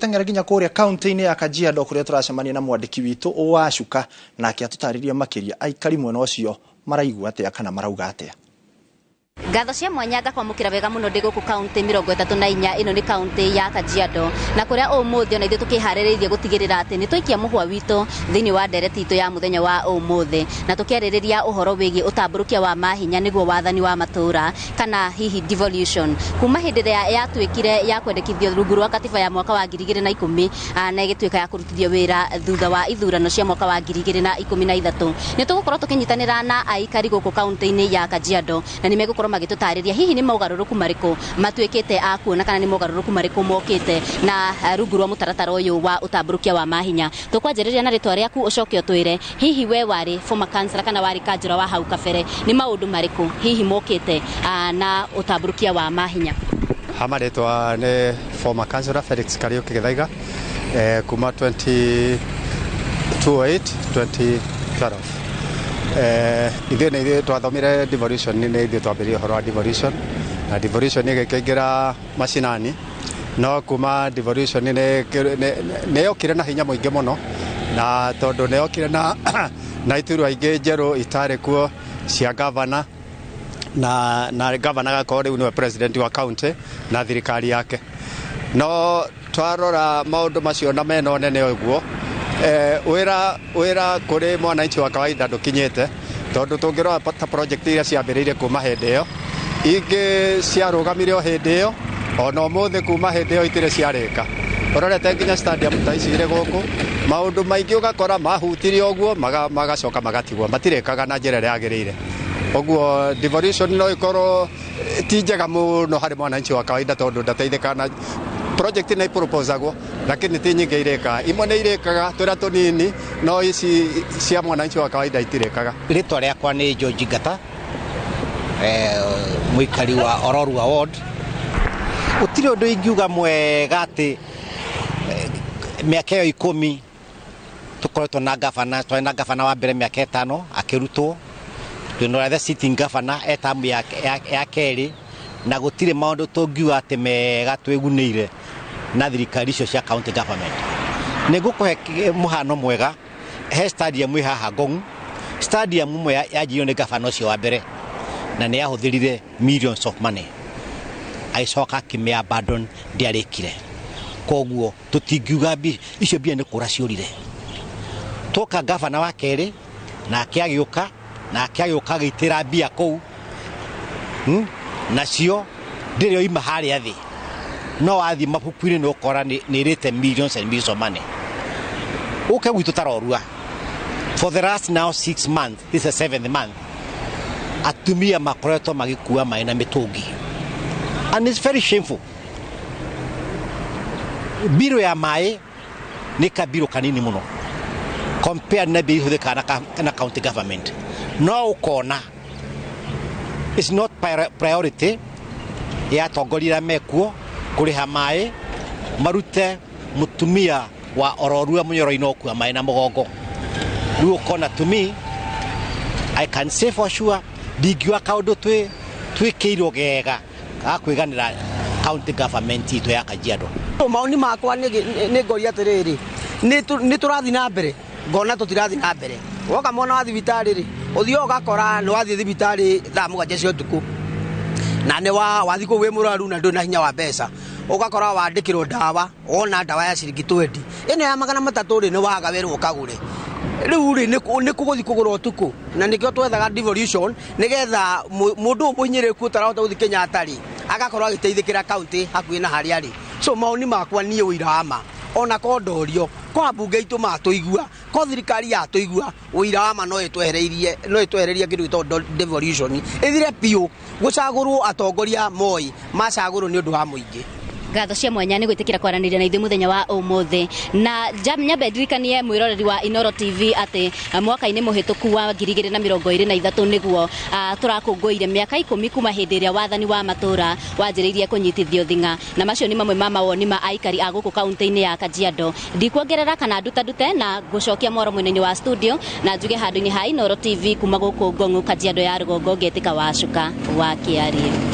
Tũgĩteng'era nginya kũrĩa kaunti-inĩ ya Kajiado kũrĩa tũracemania na mwandĩki witũ Wacuka, nake atũtarĩrie makĩria aikari mwena ũcio maraigua atĩa kana marauga atĩa. Ngatho cia mwanya ngakwamũkĩra wega mũno ndĩ gũkũ kaunti 34. Ĩno nĩ kaunti ya Kajiado, na kũrĩa ũmũthĩ ona ithuĩ tũkĩharĩrĩirie gũtigĩrĩra atĩ nĩ twaikia mũhwa witũ thĩinĩ wa ndereti itũ ya mũthenya wa ũmũthĩ, na tũkĩarĩrĩria ũhoro wĩgiĩ ũtambũrũkia wa mahinya nĩguo wathani wa matũũra kana hihi devolution. Kuma hĩndĩ ĩrĩa yatuĩkire ya kwendekithio rungu rwa katiba ya mwaka wa 2010 na ĩgĩtuĩka ya kũrutithio wĩra thutha wa ithurano cia mwaka wa 2013, nĩ tũgũkorwo tũkĩnyitanĩra na aikari gũkũ kaunti-inĩ ya Kajiado, na nĩ megũkorwo magĩtũtarĩria hihi nĩ mogarũrũku marĩkũ matuĩkĩte a kuona kana nĩ mogarũrũku marĩkũ mokĩte na rungu rwa mũtaratara ũyũ wa ũtambũrũkia wa mahinya. Tũkwanjĩrĩria na rĩtwa rĩaku, ũcoke ũtwĩre hihi we warĩ former councillor kana warĩ kanjũra wa hau kabere, nĩ maũndũ marĩkũ hihi mokĩte na ũtambũrũkia wa mahinya. Ha marĩtwa nĩ former councillor Felix Kariuki Githaiga, kuma 2008 2012. Ithuĩ nĩ ithuĩ twathomire devolution, nĩ ithuĩ twambĩrĩrie ũhoro wa devolution, na devolution ĩgĩkĩingĩra macinani. No kuma devolution nĩ yokire na hinya mũingĩ mũno, na tondũ nĩ yokire na iturwa ingĩ njerũ itarĩ kuo cia gavana, na gavana agakorwo rĩu nĩwe president wa county na thirikari yake. No twarora maũndũ macio na mena ũnene ũguo, wĩra kũrĩ mwananchi wa kawaida ndũkinyĩte, tondũ tũngĩrora ta project iria ciambĩrĩirie kuma hĩndĩ ĩyo, ingĩ ciarũgamire o hĩndĩ ĩyo, ona ũmũthĩ kuma hĩndĩ ĩyo itirĩ ciarĩka. Ũrorete nginya stadium ta ici irĩ gũkũ, maũndũ maingĩ ũgakora mahutirie ũguo magacoka magatigwo, matirĩkaga na njĩra ĩrĩa yagĩrĩire. Ũguo devolution no ĩkorwo ti njega mũno harĩ mwananchi wa kawaida, tondũ ndateithĩkaga na project. Nĩ proposagwo, lakini ti nyingĩ irĩkaga. Imwe nĩ irĩkaga tũrĩa tũnini, no ici cia mwananchi wa kawaida itirĩkaga. Rĩtwa rĩakwa nĩ George Ngata, mũikari wa Ororua Ward. Gũtirĩ ũndũ ingiuga mwega atĩ mĩaka ĩyo 10 tũkoretwo na gavana. Twarĩ na gavana wa mbere mĩaka 5, akĩrutwo. Twĩna the sitting governor e tamu ya kerĩ, na gũtirĩ maũndũ tũngiuga atĩ mega twĩgunĩire na thirikari icio cia county government. Nĩ ngũkũhe mũhano mwega. He stadium ĩ haha Ngong, stadium ĩmwe yanjirio nĩ gavana ũcio wa mbere, na nĩ yahũthĩrire millions of money, agĩcoka akĩmĩ abandon, ndĩarĩkire. Koguo tũtingiuga icio mbia nĩ kũra ciũrire. Twoka gavana wa kerĩ, nake agĩũka, nake agĩũka agĩitĩra mbia kũu, Nacio ndĩrĩ oima harĩa thĩ, no wathiĩ mabuku-inĩ nĩ ũkora nĩ ĩrĩte millions and millions of money. Ũke gwitũ tarorua, for the last now 6 months, this is the seventh month, atumia makoretwo magĩkua maĩ na mĩtũngi, and it's very shameful. Mbirũ ya maĩ nĩ kabirũ kanini mũno compared na mbia ihũthĩkaga na county government. No ũkona it's not priority ya atongoria arĩa mekuo kũrĩha maĩ, marute mũtumia wa Ororua mũnyoro-inĩ ũkua maĩ na mũgongo. Rĩu ũkona, to me, I can say for sure, ndingiuga kaũndũ twĩkĩirwo gega ga kwĩganĩra county government itũ ya Kajiado. Maoni makwa nĩ ngoria atĩrĩrĩ, nĩ tũrathiĩ na mbere, ngona tũtirathiĩ na mbere. Woka mwana wa thibitarĩ rĩ, ũthiaga ũgakora nĩ wathiĩ thibitarĩ thaa 7 cia ũtukũ, na nĩ wa wathiĩ kũu wĩ mũrwaru na ndũrĩ na hinya wa mbeca, ũgakora wandĩkĩrwo ndawa, wona ndawa ya ciringi 20, ĩno ya 300 rĩ, nĩ waga werwo ũkagũre. Rĩu rĩ, nĩ kũgũthiĩ kũgũra ũtukũ, na nĩkĩo twethaga devolution, nĩgetha mũndũ ũyũ mũhinyĩrĩrĩku ũtarahota gũthiĩ Kenyatta rĩ, agakorwo agĩteithĩkĩra kaunti hakuhĩ na harĩa arĩ. So maoni makwa niĩ, ũira wa ma, ona ko ndorio kwa mbunge itũ matũigua, ko thirikari yatũigua, ũira wa ma no ĩtwehereirie, no ĩtwehererie kĩndũ gĩtagwo devolution, ĩthire biũ, gũcagũrwo atongoria moi macagũrwo nĩ ũndũ wa mũingĩ. Ngatho cia mwanya nĩ gwĩtĩkĩra kwaranĩria na ithuĩ mũthenya wa ũmũthĩ. Na nyambe ndirikanie mwĩroreri wa Inoro TV atĩ mwaka-inĩ mũhĩtũku wa 2023 nĩguo tũrakũngũire mĩaka 10 kuma hĩndĩ ĩrĩa wathani wa matũra wanjĩrĩirie kũnyitithio thing'a, na macio nĩ mamwe ma mawoni ma aikari a gũkũ kaunti-inĩ ya Kajiado. Ndikuongerera kana ndutandute na ngũcokia mwaro mwena-inĩ wa studio, na njuge handũ-inĩ ha Inoro TV kuma gũkũ Ngong'u, Kajiado ya rũgongo, ngetĩka Wacuka wa Kĩarie.